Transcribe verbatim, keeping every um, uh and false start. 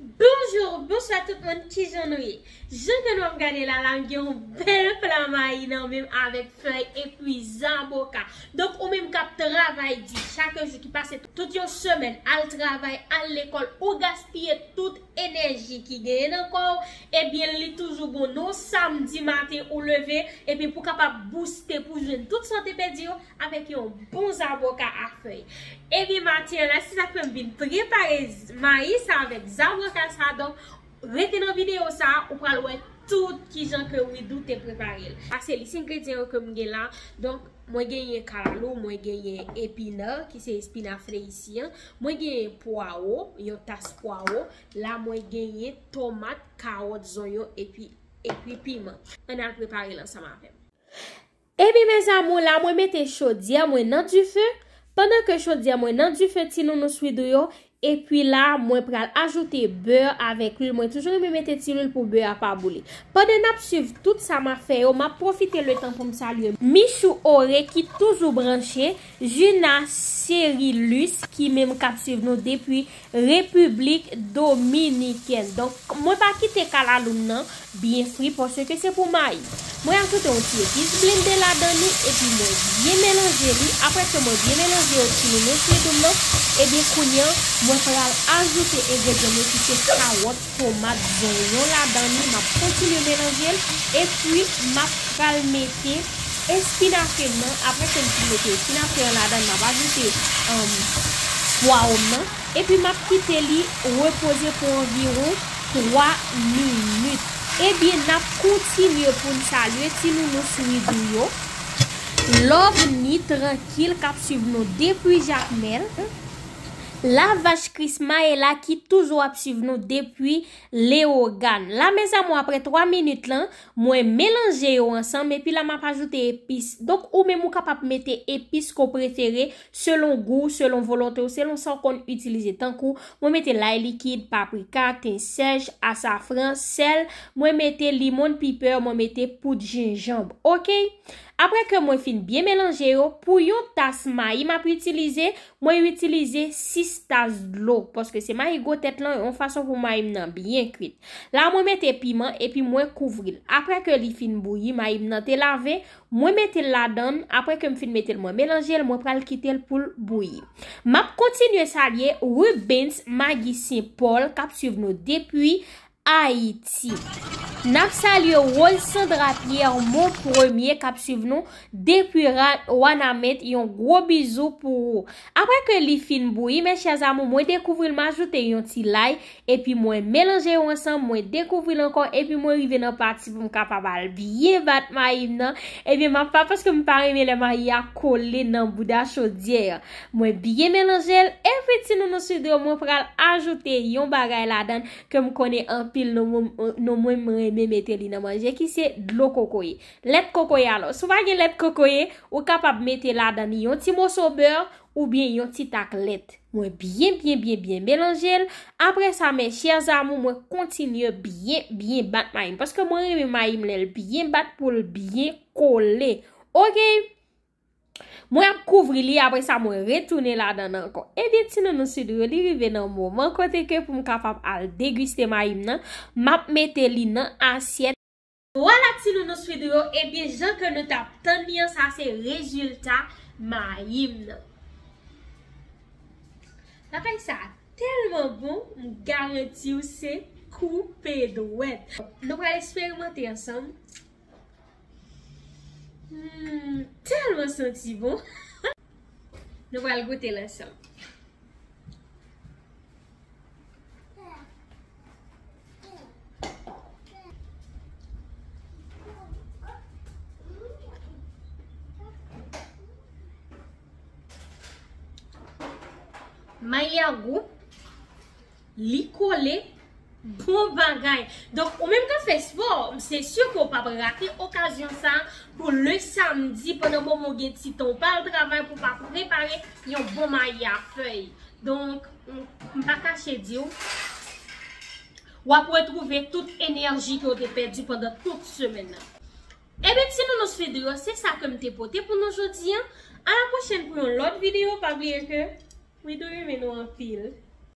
Bonjou, bonswa tout moun, kijan nou ye? Jan ke nou ap gade la, la m gen yon bèl pla mayi nan men m avèk fèy epi zaboka. Donk, ou menm k ap travay di chak jou, ki pase tout yon semèn, al travay, al lekòl, ou gaspiye tout enèji ki genyen nan kò w, ebyen, li toujou bon. Non, samdi maten, ou leve, epi pou kapab bouste, pou jwenn tout sa w te pèdi yo, avèk yon bon zaboka a fèy. Ebyen, maten an la, se sa k fè m vin prepare z-, mayi sa avèk zaboka sa. Donk, rete nan videyo sa, ou pral wè tout kijan ke Widoo te prepare l. Sa se lis engredyan yo ke m gen la. Donk, mwen genyen kalalou, mwen genyen epinan, ki se espina fleyi an. Mwen genyen pwawo, yon tas pwawo. La, mwen genyen tomat, kawòt, zonyon, epi, epi piman. Ann al prepare l ansanm avè m. Epi, mes amours, la, mwen mete chodyè mwen nan dife. Pandan ke chodyè mwen nan dife, ti nounous Widoo yo, epi la, mwen pral ajoute bè avèk lwil. Mwen toujou renmen mete ti lwil pou bè a pa boule. Pandan n ap swiv tout sa m ap fè yo, m ap pwofite letan pou m salye Michou Ore ki toujou branche, Juna Serilus ki menm k ap swiv nou depi Repiblik Dominikèn. Donk, mwen pa kite kalalou m nan byen fri paske se pou mayi. Mwen ajoute yon ti epis blende ladan li epi mwen byen melanje li. Apre ke mwen byen melanje yo ti nounous Widoo m nan, ebyen kounye a, mwen pral ajoute engredyan m yo ki se kawòt, tomat, zonyon ladan li. M ap kontinye melanje l epi m ap pral mete espinafe m nan. Apre ke m fin mete espinafe an ladan l, m ap ajoute, um, pwawo m nan. Epi m ap kite li repoze pou anviwon twa minit. Ebyen, n ap kontinye pou n salye ti nounous Widoo yo. Lovni Trankil k ap swiv nou depi Jakmèl. La Vache Christmas e la ki toujou ap swiv nou depi Leyogàn. La, mes amours, apre twa minit lan, mwen melanje yo ansanm, epi la m ap ajoute epis. Donk, ou menm ou kapab mete epis ke w prefere selon gou w, selon volonte w, selon sa w konn itilize. Tankou, mwen mete lay likid, paprika, ten sèch, asafran, sèl, mwen mete limon pepper, mwen mete poud jenjanm. Oke? Apre ke mwen fin byen melanje yo, pou yon tas mayi m ap itilize, mwen itilize sis tas dlo, paske se mayi gwo tèt lan, yon fason pou mayi m nan byen kwit. La, mwen mete piman, epi mwen kouvri l. Apre ke li fin bouyi, mayi m nan te lave, mwen mete l ladan l. Apre ke m fin mete l, mwen melanje l, mwen pral kite l pou l bouyi. M ap kontinye salye Rubens Magui Saint Paul, k ap swiv nou depi Ayiti. N ap salye Rose Sandra Pierre, mon premye, k ap swiv nou depi Ra-, Wanament, yon gwo bizou pou ou. Apre ke li fin bouyi, mes chers amours, mwen dekouvri l, m ajoute yon ti lay, epi mwen melanje yo ansanm, mwen dekouvri l ankò, epi mwen rive nan pati pou m kapab al byen bat mayi m nan. Ebyen, m ap pa, paske m pa renmen lè mayi a kole nan bouda chodyè a. Mwen byen melanje l, epi ti nounous Widoo yo, mwen pral ajoute yon bagay ladan l ke m konnen anpil nan mwen, nan mwen m renmen mete li nan manje, ki se dlo kokoye. Lèt kokoye alò. Si w pa gen lèt kokoye, ou kapab mete ladan li yon ti moso bè oubyen yon ti tak lèt. Mwen byen, byen, byen, byen melanje l. Apre sa, mes chers amours, mwen kontinye byen, byen bat mayi m. Paske mwen renmen mayi m lè l byen bat pou l byen kole. Oke? Mwen ap kouvri li, apre sa, mwen retounen ladan l ankò. Ebyen, ti nounous Widoo yo, li rive nan moman kote ke pou m kapab al degiste mayi m nan, m ap mete li nan asyèt. Vwala, ti nounous Widoo yo, ebyen, jan ke nou t ap tann li an, sa se rezilta mayi m nan. Bagay sa tèlman bon, m garanti w se koupe dwèt. Nou pral eksperimante ansanm. Hmm, tèlman santi bon. Nou pral goute l ansanm. Mayi a gou. Li kole, bon bagay. Donk, ou menm k ap fè spò, se si ke w p ap rate okazyon sa pou le samdi, pandan moman w gen ti tan, w pa al travay, pou w pa prepare yon bon mayi a fèy. Donk, m, m pa kache di w, w ap retwouve tout enèji ke w te pèdi pandan tout semèn nan. Ebyen, ti nounous Widoo yo, se sa ke m te pote pou nou jodi a. A la pwochèn pou yon lòt videyo. Pa bliye ke Widoo renmen nou anpil.